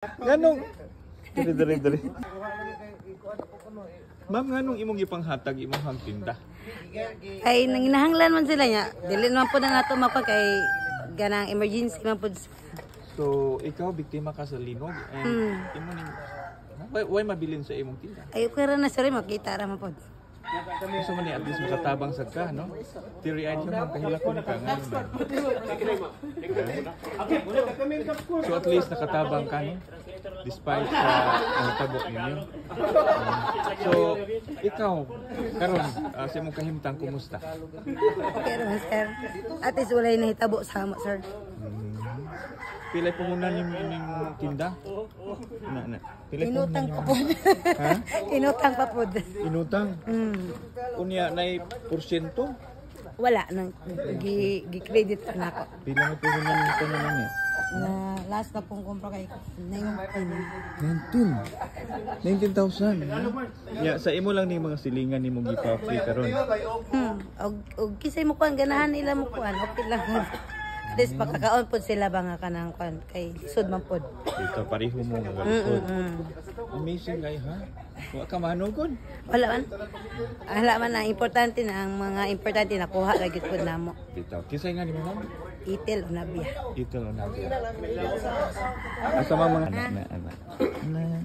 Nganong Dali, dali, dali. Ma'am, nganong imong gipanghatag imong tinda? Kay nanginahanglan man sila niya. Dili naman po na nato mapa kay ganang emergency man po. So, ikaw biktima ka sa linog and imo ning why mabilin sa imong tinda? Ay, okay ra na, sir, makita ra man po. Gusto man ni at least makatabang sad ka, no? Teary-eyed ka, ma'am, kahilak ko ni ka ngano man. So at least nakatabang ka, no? Despite sa nahitabo ninyo. So, ikaw, karon sa imong kahimtang, kumusta? Okay ra man, sir. At least walay nahitabo sa amo, sir. Pilay puhunan nimo ining tinda? Na, na. Pilay Inutang puhunan pa nimo? po. Ha? Inutang pa po. Inutang. Unya nay porsyento? Wala nang gi credit pa nako. Pila may puhunan nimo tanan niya? Na last na pong kumpra kay 19. 19. 19,000. Ya, sa imo lang ni mga silingan nimo gipa-free karon. Og kisay mo kuan, ganahan nila mo kuan, okay lang. At least pakakaon pod sila ba nga kanang kuan kay lisod man pod. Dito pareho mo nga lisod. Amazing kay ha. Wa ka manugod. Wala man. Wala man, ang importante na ang mga importante nakuha ra gyud pod namo. Dito. Kinsay nga nimo, ma'am? Itel o Nabia. Ito lang natin. Asa mga anak na anak. Na.